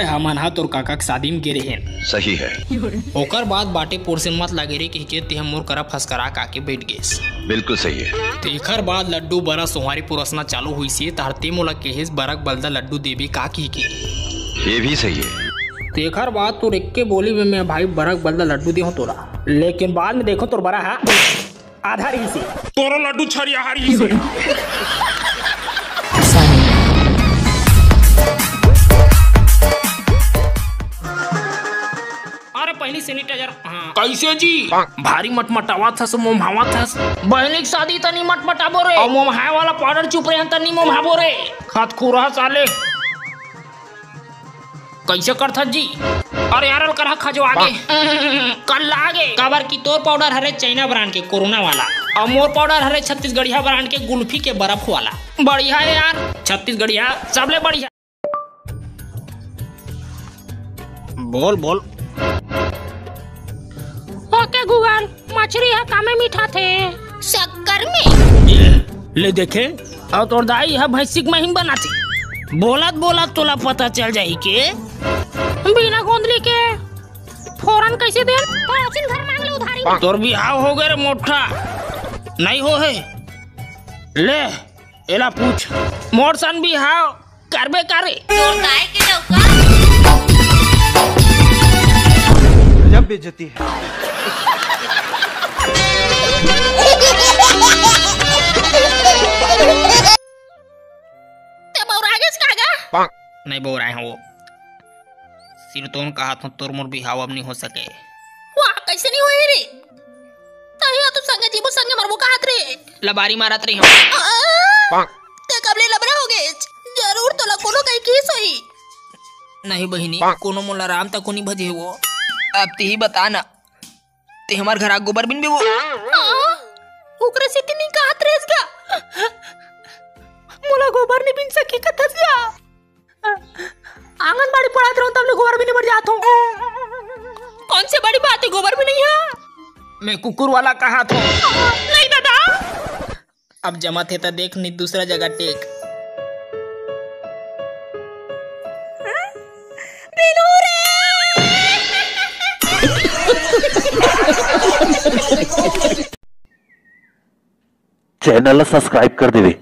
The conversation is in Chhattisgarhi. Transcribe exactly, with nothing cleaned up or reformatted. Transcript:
हमन हा तोर काका के शादी में गे रहेन। सही है। ओकर बाद बाटे पोरसेन मत लागे रे कहिके तेह मोर करा फसकरा के आके बैठ गेस। बिल्कुल सही है। तेखर बाद लड्डू बरा सोहारी पुरसना चालू हुई से, तहर ते मोला केहेस बरक बलदा लड्डू देबे का कहिके। ये भी सही है। तेखर बाद तोर एक्के बोली में मैं भाई बरक बलदा लड्डू देहूं तोला, लेकिन बाद में देखो तोर बरा हा आधा रही से। तोरो लड्डू छरिया हारी से। अरे पहली sanitizer, हाँ। कैसे जी? भारी मटमटावत हस, मोमहावत हस। बहनी के शादी तनी मटमटाबो रे। और मोमहाए वाला powder चुप रहे तनी मोमहाबो रे। खतखुरहा साले। कैसे करथस जी? अरे यार, अलकरहा खजवा गे। कल लागे। काबर की तोर powder हरे China brand के कोरोना वाला, और मोर powder हरे छत्तीसगढ़िया brand के गुल्फी के बर्फ वाला। बढ़िया है यार, छत्तीसगढ़िया सबले बढ़िया। बोल, बोल। OK Google, मछरी ह कामे मीठा थे? शक्कर में। ले देखे, अउ तोर दाई ह भैंसी के महीन बनाथे। बोलत बोलत तोला पता चल जाही के बिना गोंदली के फोरन कैसे देन? पड़ोसिन घर मांग ले उधारी में। तोर बिहाव हो गए रे मोट्ठा, नहीं हो है। ले, एला पूछ, मोर सन बिहाव करबे का रे? तोर दाई के डौका। गजब बेइज्जती है। ते बौरा गेस का गा? नहीं बौराए हंव वो। सिरतोन कहत हंव तोर मोर बिहाव अब नहीं हो सके। वाह, कैसे नहीं होही रे? तही तो संगे जीबो संगे मरबो कहत रे। लबारी मारत रही हंव। आ! ते कब ले लबरा हो गेस? जरूर तोला कोनो कहीं किहिस होही। नहीं बहिनी, कोनो मोला राम तको नहीं भजे वो। अब तिही बता ना, ते हमर घर आ गोबर बिनबे वो। आ! ओकरे सेती नहीं कहत रेहेस गा। मोला गोबर नहीं बिन सके कथस गा। आंगनबाड़ी पढ़त रहूं तब ले गोबर बिने बर जात हंव। कौन से बड़ी बात है, गोबर भी नहीं है? मैं कुकुर वाला कहत हंव। नहीं दादा। अब जमत हे त देख, नहीं दूसरा जगह टेक। बिलू रे। Channel ला subscribe कर देवे।